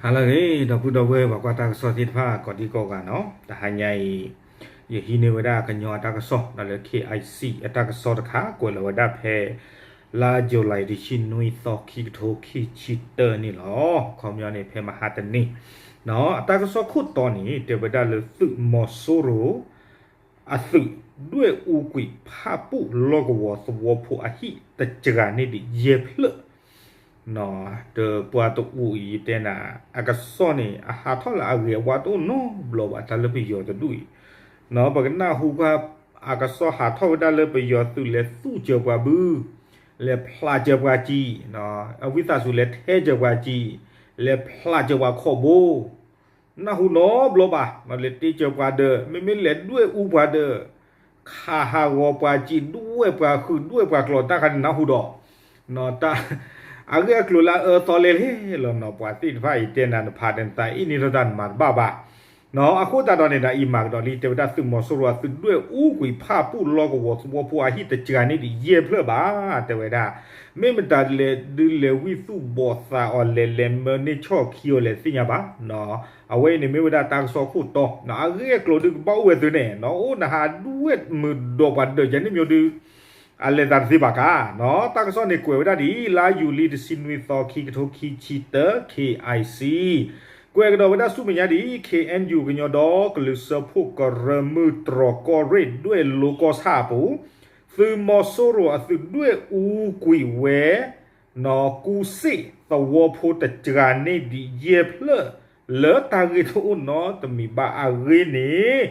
ဟါလၢအဂ့ၤ ဒီပုၢ်ဒီဝဲၢ် ပှၤကွၢ်တၢ်ကစီၣ်သ့ၣ်တဖၣ် ကိးဒံကိးဂၤနီၤ, တဟါညါအံၤ ယဟံးန့ၢ်ဝဲဒၣ်ကညီအတၢ်ကစီၣ် ဒီးလၢ KIC အတၢ်ကစီၣ်တခါ ကွဲးလီၤဝဲဒၣ်ဖဲ လါယူၤလံ တဆံနွံသီ ခံကထိခံဆံတၢန့ၣ်လီၤ. ခီပညီန့ၣ် ဖဲမဟါတနံၤ အတၢ်ကစီၣ်ခိၣ်တီန့ၣ် တဲဝဲဒၣ်လၢသုးမီၤစိရိၤ အသုးဒွဲၣ်အူကွံာ်ဖၣ်ပူၣ်လီၢ်ကဝီၤသဝီဖိအဟံၣ်တစှၤန့ၢ်ဒံးယဲၢ်ဖျၢၣ် ဒီးပှၤတအူအံၤတဲနၤ အကစီၣ်န့ၣ် အဟးထီၣ်လၢအဂ့ၤအဝါတအိၣ်နီတဘျီဘၣ် တၢ်လၢပယီၤတဒူၣ်အံၤ, ပကနၢ်ဟူကွၢ် အကစီၣ်ဟးထီၣ်ဝဲဒၣ်လၢပယီၤသုးလဲၤသူၣ်စၢၤပှၤဘု, လဲၤဖျးစၢၤပှၤစံာ်, အဝံသးစူၤလဲၤထဲစၢၤပှၤစံာ်, လဲၤဖျးစၢၤပှၤခိးဘိ နၢ်ဟူနီတဘျီဘၣ်, လဲၤတ့စၢၤပှၤဒၢး မ့မ့ၢ်လဲၤဒွဲၣ်အူပှၤဒၢး ခးဟးဂီၤပှၤစံာ် ဒွဲၣ်ပှၤဃုာ် ဒွဲၣ်ပှၤကျီၤ တၢ်ခါန့ၣ်နၢ်ဟူဒီး အဂ့ၢ်အကျိၤလၢအအၢအသီလဲၣ်လဲၣ်လီၤနီၤ, ပှၤသ့ၣ်တဖၣ်အံၤတဲနၤ နဖးဒီးနသးအ့ၣ်န့ၢ်ထီၣ်တၢ် နမၤတဘၣ်ဘၣ်. အဃိသတးဒီးန့ၣ်ဒီး အံၤမၤကဒီးလံ တဲဝဲဒၣ်သုးမီၤစိရိၤအသုးဒွဲၣ်အူကွံာ်ဖၣ်ပူၣ်လီၢ်ကဝီၤသဝီဖိအဟံၣ်တစှၤန့ၢ်ဒံးယဲၢ်ဖျၢၣ်ဘၣ် တဲဝဲဒၣ်, မ့ၢ်မတၤလဲၣ်ဒုးလဲၤဝံသူၣ်ဘီၣ်သးအီၤလဲၣ် လဲၤမၢန့ၢ်ဆီၣ်ခံအီၤလဲၣ်တသ့ၣ်ညါဘၣ်. အဝဲအံၤန့ၣ်မ့ၢ်ဝဲဒၣ်တၢ်ကစီၣ်ခိၣ်တီ, အဂ့ၢ်အကျိၤဒုးကဘၣ်အိၣ်ဝဲသုန့ၣ် အိၣ်နဟးဒွဲၣ်မုာ်ဒီးပှၤဒၢးကန့ၣ်မ့ၢ်ဒုး အလဲၤသးတသ့ဘၣ်ကါ, တၢ်ကစီၣ်န့ၣ်ကွဲးဝဲဒၣ်ဒ်အံၤ လါယူၤလံတဆံနွံသီ ခံကထိခံဆံတၢ KIC ကွဲးကဒီးဝဲဒၣ်ဆူမဲာ်ညါဒ်အံၤ KNU ကညီဒီကလုာ်စၢဖှိၣ်ကရၢမုၢ်တြီၢ်ကီၢ်ရ့ၣ်ဒွဲၣ်လိကီၢ်ဆၣ်အပူၤ, သုးမီၤစိရိၤအသုးဒွဲၣ်အူကွံာ်ဝဲ နီၢ်ကူစ့ၣ်သဝီဖိတစှၤန့ၢ်ဒံးယဲၢ်ဖျၢၣ် လၢတၢ်ဂ့ၢ်တအိၣ်နီတမံၤဘၣ်အဂ့ၢ်န့ၣ်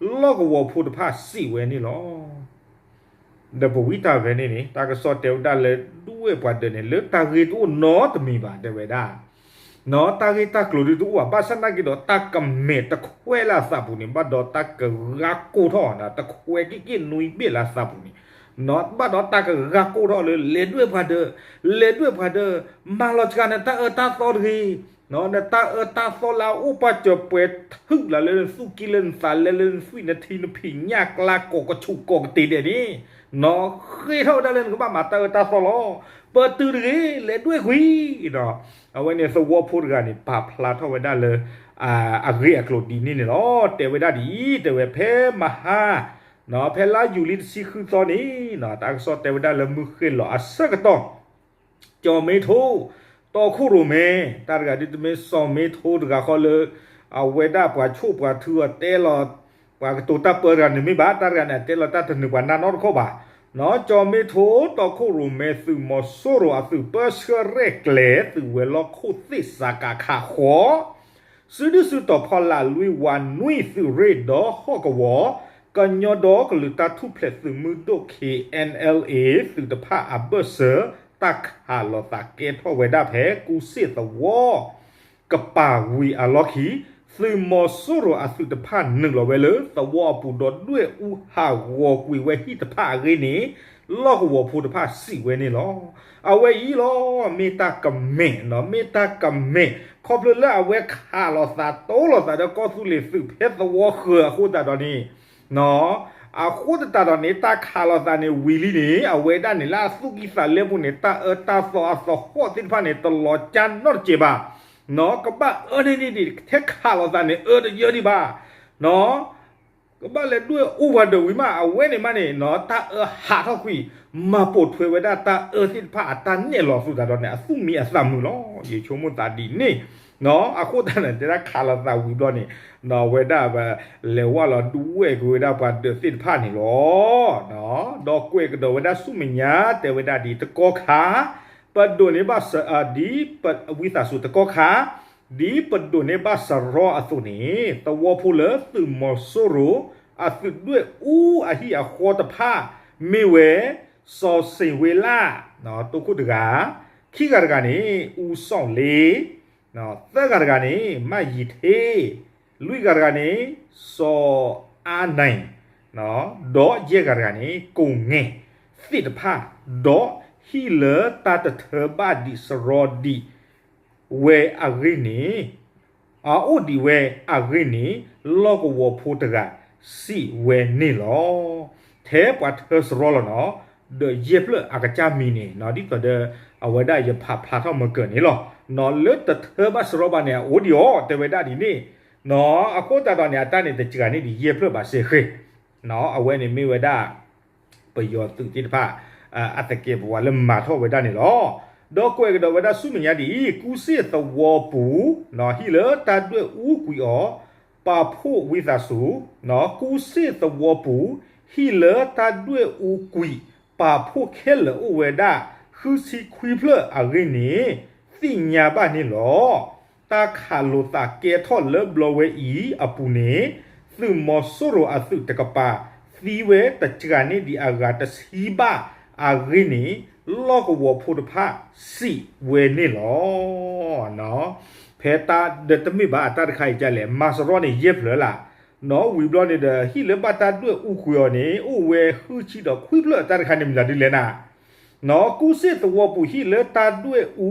လီၢ်ကဝီၤဖိတဖၣ်စံးဝဲန့ၣ်လီၤ. ဒီးပဝံတၢ်ဖဲန့ၣ်န့ၣ် တၢ်ကစီၣ်တဲဝဲဒၣ်လၢဒွဲၣ်ပှၤဒၢးန့ၣ် လၢတၢ်ဂ့ၢ်တအိၣ်နီတမံၤဘၣ် တဲဝဲဒၣ် တၢ်ဂ့ၢ်တၢ်ကျိၤဒုးတအိၣ်ဘၣ် ဘၣ်ဆၣ်နာ်က့ဒီး တၢ်ကမဲာ်တခွဲးလၢအသးပူၤန့ၣ် ဘၣ်ဒီးတၢ်ကဂၤကိၢ်ထီၣ် တခွဲးက့ၢ်က့ၢ်နွံဘ့ၣ်လၢအသးပူၤန့ၣ် ဘၣ်ဒီးတၢ်ကဂၤကိၢ်ထီၣ်လၢ လဲၤဒွဲၣ်ပှၤဒၢး လဲၤဒွဲၣ်ပှၤဒၢး မၤလီၤစှၤနတၢ်အၢတၢ်သီတဂ့ၤ, နတၢ်အၢတၢ်သီလၢအအိၣ်ပာ်စၢၤပှဲၤထုးလၢလၢနသူၣ်ကံၢ်လၢနသးလဲလၢနသွံၣ် နထံနဖံးညၣ်ကျါကိးကဆူးကိးကတ့ၤဒဲးန့ၣ် နီၢ်ဃ့ထီၣ်ဝဲဒၣ်လၢနကဘၣ်မၤတၢ်အၢတၢ်သီလီၤ. ပတုာ်တဂ့ၤ လဲၤဒွဲၣ်ကွံာ် အဝဲန့ၣ်သဝီဖိတဂၤန့ၣ် ပာ်ဖျါထီၣ်ဝဲဒၣ်လၢ အဂ့ၢ်အကျိၤဒ်န့ၣ်န့ၣ်လီၤ. တဲဝဲဒၣ်ဒ်အံၤ တဲဝဲဖဲမဟါ ဖဲလါယူၤလံတဆံဃုသီန့ၣ် တၢ်ကစီၣ်တဲဝဲဒၣ်လၢမုၢ်ဃ့ၢ်လီၤအဆၢကတီၢ် ကၠီၤမ့ထိ တီခိၣ်ရိၣ်မဲ တၢ်တဂၤဒ်တမ့ၢ်စီၤမ့ထိတဂၤဃီလၢ အဝဲဒၣ်ပှၤဆိၣ်ပှၤထုအီၤတဲလီၤ ပှၤကတိၤတၢ်ပၢတဂၤန့ၣ်မ့ၢ်ဘၣ် တၢ်တဂၤန့ၣ် အတဲလီၤတၢ်တနုာ်ပှၤနၢ်နီတခီၣ်ဘၣ်. ကၠီၤမ့ထိ တီခိၣ်ရိၣ်မဲ သုးမီၤစိရိၤအသုးပၢဆှၢရဲၣ်ကျဲၤ သုးဝဲၤလီၢ်ခိၣ်သ့ၣ် စကခ ဃိး စုဒုၣ်စုတီၤဖီလာ်လွံၢ်ဝးနွံ သုးရ့ၣ်ဒီးဟီၣ်ကဝီၤ ကညီဒီကလုာ်တၢ်ထူၣ်ဖျဲးသုးမုၢ်ဒိၣ် KNLA သုးတဖၣ်အဘၢၣ်စၢၤ တၢ်ခးလီၤသးကဲထီၣ်ဝဲဒၣ်ဖဲကူစ့ၣ်သဝီ ကပၤဝံၤအလီၢ်ခံ သုးမီၤစိရိၤအသုးတဖၣ်နုာ်လီၤဝဲလၢသဝီအပူၤဒီးဒွဲၣ်အူဟးဂီၤကွံာ်ဝဲဟံၣ်တဖၣ်အဂ့ၢ်န့ၣ် လီၢ်ကဝီၤဖိတဖၣ်စံးဝဲန့ၣ်လီၤ. အဝဲအံၤလီၤ မ့ၢ်တၢ်ကမဲာ်နီၤ မ့ၢ်တၢ်ကမဲာ် ခီဖျိလၢအဝဲခးလီၤသးတိလိာ်သးဒီးကီၢ်သူလ့ၤသုးဖဲသဝီဃၢၤအဃိသတးဒီးန့ၣ် အဃိသတးဒီးန့ၣ် တၢ်ခးလီၤသးန့ၣ်ဝံၤလံန့ၣ် အဝဲဒၣ်န့ၣ်လၢအသူၣ်ကံၢ်သးလဲပူၤန့ၣ် တၢ်အၢတၢ်သီအသဟီၣ်သ့ၣ်တဖၣ်န့ၣ် တလီၤကၢ်နီတစဲးဘၣ်. ကဘၣ်အၢန့ၢ်ဒံးဒံး ထဲခးလီၤသးန့ၣ် အၢတယၢဒံးဘၣ်. ကဘၣ်လဲၤဒွဲၣ်အူပှၤဒၢးဝံၤမး အဝဲန့ၣ်မးန့ၣ် တၢ်အၢဟးထီၣ်ကွံာ် မၤပိာ်ထွဲဝဲဒၣ်တၢ်အၢသ့ၣ်တဖၣ်အတၢ်နဲၣ်လီၤသုးသးဒီးန့ၣ် အသူၣ်မံအသးမုာ်လီၤ. ယဆိကမိၣ်သးဒ်န့ၣ် အဃိသတးန့ၣ် တဲဒၣ်ခးလီၤသးဝံၤဘျီန့ၣ် အဝဲဒၣ် လဲၤဝဲလီၤဒွဲၣ်ကွံာ်ဝဲဒၣ်ပှၤဒၢးသ့ၣ်တဖၣ်န့ၣ်လီၤ. ဒီးကွဲးကဒီးဝဲဒၣ်ဆူမဲာ်ညါ တဲဝဲဒၣ်ဒ်တကီၢ်ခါ ပဒိးန့ၢ်ဘၣ်စ ဒ်ပဝံသးစူၤတကီၢ်ခါ ဒ်ပဒိးန့ၢ်ဘၣ်စရီအသိးန့ၣ် သဝီဖိလၢသုးမီၤစိရိၤ အသုးဒွဲၣ်အူအဟံၣ်အဃီတဖၣ် မ့ၢ်ဝဲ စီၤစ့ၣ်ဝ့လၣ် တိခိၣ်တဂၤ, ခံဂၤတဂၤန့ၣ် အူစီၣ်လ့ သၢဂၤတဂၤန့ၣ် မၢ်ယံၤထ့, လွံၢ်ဂၤတဂၤန့ၣ် စီၤအါနဲၣ်, ဒီးယဲၢ်ဂၤတဂၤန့ၣ် ကိၣ်ငဲၢ်သ့ၣ်တဖၣ်, ဒီးဟံၣ်လၢတၢ်တထၢဘၣ်ဒံးစရီဒံးဝဲအဂ့ၢ်န့ၣ် အအိၣ်ဒံးဝဲအဂ့ၢ်န့ၣ် လီၢ်ကဝီၤဖိတဂၤစံးဝဲန့ၣ်လီၤ. ထဲပှၤထၢစရီလီၤနီၤ, ဒီးယဲၢ်ဖျၢၣ်အကစၢ်မံၤန့ၣ် ဒ်သိးဒီး အဝဲဒၣ်ယဖးဖျါထီၣ်မၢကၢၤန့ၣ်လီၤ. လၢတထၢဘၣ်စရီဘၣ်န့ၣ် အအိၣ်ဒံးအီၤ တဲဝဲဒၣ်ဒ်န့ၣ်. အဃိသတးဒီးန့ၣ် အတၢ်န့ၣ်တစှၤန့ၢ်ဒံးယဲၢ်ဖျၢၣ်ဘၣ်စ့ၢ်ကီး. အဝဲန့ၣ်မ့ၢ်ဝဲဒၣ် ပယီၤသုးသ့ၣ်တဖၣ် အသကဲးပဝးလၢမၤထီၣ်ဝဲဒၣ်န့ၣ်လီၤ. ဒီးကွဲးကဒီးဝဲဒၣ်ဆူမဲာ်ညါဒ်အံၤ, ကူစ့ၣ်သဝီပူၤ ဟံၣ်လၢတၢ်ဒွဲၣ်အူကွံာ်အီၤ ပာ်ဖှိၣ်ဝံသးစူၤ, ကူစ့ၣ်သဝီပူၤ ဟံၣ်လၢတၢ်ဒွဲၣ်အူကွံာ် ပာ်ဖှိၣ်ခဲလၢာ်အိၣ်ဝဲဒၣ် ဃုဆံခွံဖျၢၣ်အဂ့ၢ်န့ၣ် သ့ၣ်ညါဘၣ်န့ၣ်လီၤ. တၢ်ခးလိာ်သးကဲထီၣ်လၢဘျီဝဲအံၤအပူၤန့ၣ် သုးမီၤစိရိၤအသုးတကပၤ သံဝဲတစှၤန့ၢ်ဒံးအဂၤတဆံဘၣ်အဂ့ၢ်န့ၣ် လီၢ်ကဝီၤဖိတဖၣ်စံးဝဲန့ၣ်လီၤ. ဖဲတၢ်ဒီးတမ့ၢ်ဘၣ်အတၢ်တခါအံၤဒ်လဲၣ်, မၤစရီန့ၣ်ယဲၢ်ဖျၢၣ်လၢ်, ဝံၤဘျီန့ၣ်ဒီး ဟံၣ်လၢဘၣ်တၢ်ဒွဲၣ်အူကွံာ်အီၤန့ၣ် အိၣ်ဝဲဃုဆံဒီးခွံဖျၢၣ် တၢ်တခါန့ၣ်မတၤဒ်လဲၣ်နၤ ကူစ့ၣ်သဝီပူၤဟံၣ်လၢတၢ်ဒွဲၣ်အူ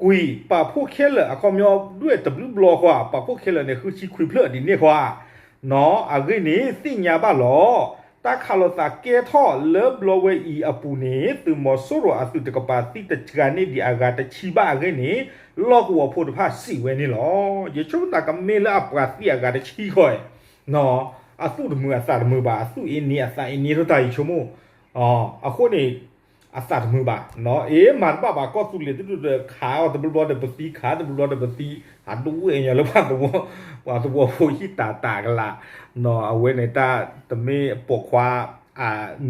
ကွံာ် ပာ်ဖှိၣ်ခဲလၢာ်အခီပညီဒွဲၣ်တဘျုးဘျီဃီ, ပာ်ဖှိၣ်ခဲလၢာ်န့ၣ် ဃုဆံခွံဖျၢၣ်ဒ်န့ၣ်ဃီဧါ. အဂ့ၢ်န့ၣ် သ့ၣ်ညါဘၣ်လီၤ. တၢ်ခးလိာ်သးကဲထီၣ်လၢဘျီဝဲအံၤအပူၤန့ၣ် သုးမီၤစိရိၤအသုးတကပၤသံတစှၤန့ၢ်ဒံးအဂၤတဆံဘၣ်အဂ့ၢ်န့ၣ် လီၢ်ကဝီၤဖိတဖၣ်စံးဝဲန့ၣ်လီၤ. ယဆိကမိၣ်သးကမ့ၢ်လၢအပှၤသံအဂၤတဆံဃီဧါ. အသူၣ်တမုာ်အသးတမုာ်ဘၣ်, အသူၣ်အ့န့အသးအ့န့ထီၣ်တၢ်အံၤဆိကမိၣ် အဃိန့ၣ် အသးတမုာ်ဘၣ်, အ့ မၤတဘၣ်ဘၣ် ကီၢ်သူလ့ၤတဒူၣ်ဒီးခးအီၤတဘျီဘျီဒီးပသံ, ခးတဘျီဘျီဒီးပသံ, အဒိဝဲၣ်ညီလၢပှၤသဝီဖိဟံၣ်တၤတၤကလး, အဝဲန့ၣ်တၢ်တမ့ၢ်ပိာ်ခွါ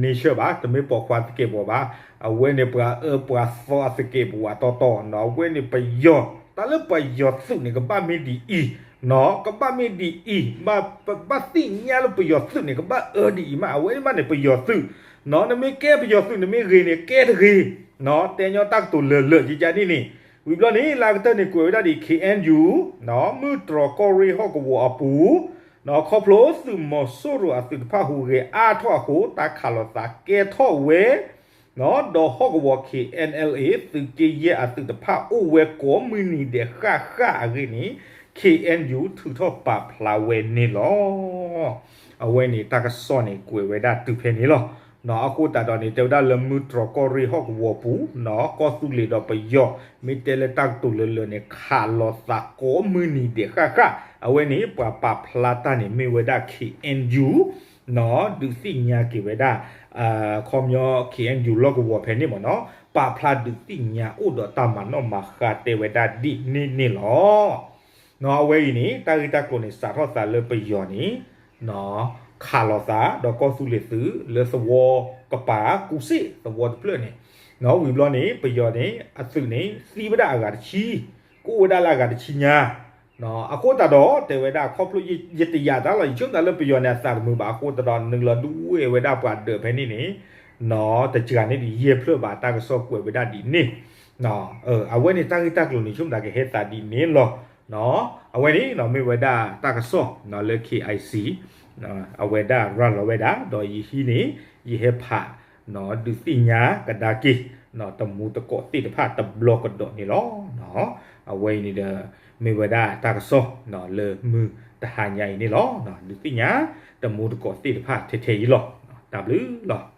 nature ဘၣ်, တမ့ၢ်ပိာ်ခွါသကဲးပဝးဘၣ်, အဝဲန့ၣ်ပှၤအၢပှၤသီအသကဲးပဝးတီတီ, အဝဲန့ၣ်ပယီၤ, တၢ်လၢပယီၤသုးန့ၣ် ကဘၣ်မ့ၢ်ဒ်အံၤ, ကဘၣ်မ့ၢ်ဒ်အံၤ, ဘၣ်သ့ၣ်ညါလၢပယီၤသုးန့ၣ် ကဘၣ်အၢဒ်အံၤမး, အဝဲန့ၣ်မးန့ၣ် ပယီၤသုး, နမ့ၢ်ကဲပယီၤသုး နမ့ၢ်ဂ့ၤန့ၣ် ကဲတဂ့ၤ, တဲညီတၢ်ကတိၤလၢာ်လၢာ်ယကန့ၣ်န့ၣ်, ဝံၤဘျီန့ၣ် လၢကတၢၢ်န့ၣ် ကွဲးဝဲဒၣ်ဒ် ခ့ၣ်အဲၣ်ယူၣ်, မုၢ်တြီၢ်ကီၢ်ရ့ၣ်ဟီၣ်ကဝီၤအပူၤ ခီဖျိသုးမီၤစိရိၤအသုးတဖၣ်ဟူးဂဲၤအါထီၣ်အဃိ တၢ်ခးလိာ်သးကဲထီၣ်ဝဲ, ဒီးဟီၣ်ကဝီၤ ခ့ၣ်အဲၣ်အဲၣ်အ့ သုးက့ယဲၢ်အသုးတဖၣ်အိၣ်ဝဲကိးမုၢ်နံၤဒဲးဃၣ်ဃၣ်အဂ့ၢ်န့ၣ် ခ့ၣ်အဲၣ်ယူၣ် ထုးထီၣ်ပာ်ဖျါဝဲန့ၣ်လီၤ. အဝဲန့ၣ်တၢ်ကစီၣ်န့ၣ် ကွဲးဝဲဒၣ်တုၤဖဲန့ၣ်လီၤ. အဃိသတးဒီးန့ၣ် တဲဝဲဒၣ်လၢမုၢ်တြီၢ်ကီၢ်ရ့ၣ်ဟီၣ်ကဝီၤပူၤ, ကီၢ်သူလ့ၤဒီးပယီၤ မ့ၢ်တဲလၢတၢ်ကတိၤလၢာ်လၢာ်န့ၣ် ခးလိာ်သးကိးမုၢ်နံၤဒဲးဃၣ်ဃၣ်, အဝဲန့ၣ် ပှၤပာ်ဖျါတၢ်န့ၣ်မ့ၢ်ဝဲဒၣ် ခ့ၣ်အဲၣ်ယူၣ်, ဒုးသ့ၣ်ညါက့ၤဝဲဒၣ် ခီပညီ ခ့ၣ်အဲၣ်ယူၣ် လီၢ်ကဝီၤဖဲန့ၣ်မ့ၢ်နီၤ, ပာ်ဖျါဒုးသ့ၣ်ညါအိၣ်ဒီးတၢ်မၤနီၣ်မၤဃါတဲဝဲဒၣ်ဒ်န့ၣ်န့ၣ်လီၤ. အဝဲအံၤန့ၣ် တၢ်ဂ့ၢ်တၢ်ကျိၤန့ၣ် စးထီၣ်သးလၢပယီၤန့ၣ် ခးလိာ်သးဒီးကီၢ်သူလ့ၤသုးလၢသဝီကပၤ ကူစ့ၣ်သဝီတဖျၢၣ်န့ၣ်, ဝံၤဘျီန့ၣ် ပယီၤန့ၣ် အသုးန့ၣ် သံဝဲဒၣ်အဂၤတဆံ, ကအိၣ်ဝဲဒၣ်လၢအဂၤတဆံညါ, အဃိသတးဒီး တဲဝဲဒၣ်ခီဖျိယတယာ်တၢ်လီၤ ယဆိကမိၣ်သးလၢပယီၤန့ၣ် အသးတမုာ်ဘၣ်အဃိသတးဒီး နုာ်လီၤဒုးဝဲဝဲဒၣ်ပှၤဒၢးဖဲန့ၣ်န့ၣ် တစှၤန့ၢ်ဒံးယဲၢ်ဖျၢၣ်ဘၣ် တၢ်ကစီၣ်ကွဲးဝဲဒၣ်ဒ်န့ၣ်, အဝဲန့ၣ်တၢ်ဂ့ၢ်တၢ်ကျိၤန့ၣ် ဆိကမိၣ်သးကဟဲသးဒ်န့ၣ်လီၤ. အဝဲန့ၣ် မ့ၢ်ဝဲဒၣ်တၢ်ကစီၣ်လၢ ခ့ၣ်အဲၣ်အံၣ်စံၣ် အဝဲဒၣ်ရၤလီၤဝဲဒၣ် ဒီးယဟံးန့ၣ် ယဟဲဖး ဒုးသ့ၣ်ညါကဒါက့ၤ တမူတကိးသ့ၣ်တဖၣ်တဘျီကဒီးန့ၣ်လီၤ. အဝဲအံၤန့ၣ်ဒီး မ့ၢ်ဝဲဒၣ်တၢ်ကစီၣ်လၢမုၢ်တဟါညါအံၤန့ၣ်လီၤ. ဒုးသ့ၣ်ညါ တမူတကိးသ့ၣ်တဖၣ်ထဲထဲအံၤလီၤ. တၢ်ဘျုးလီၤ.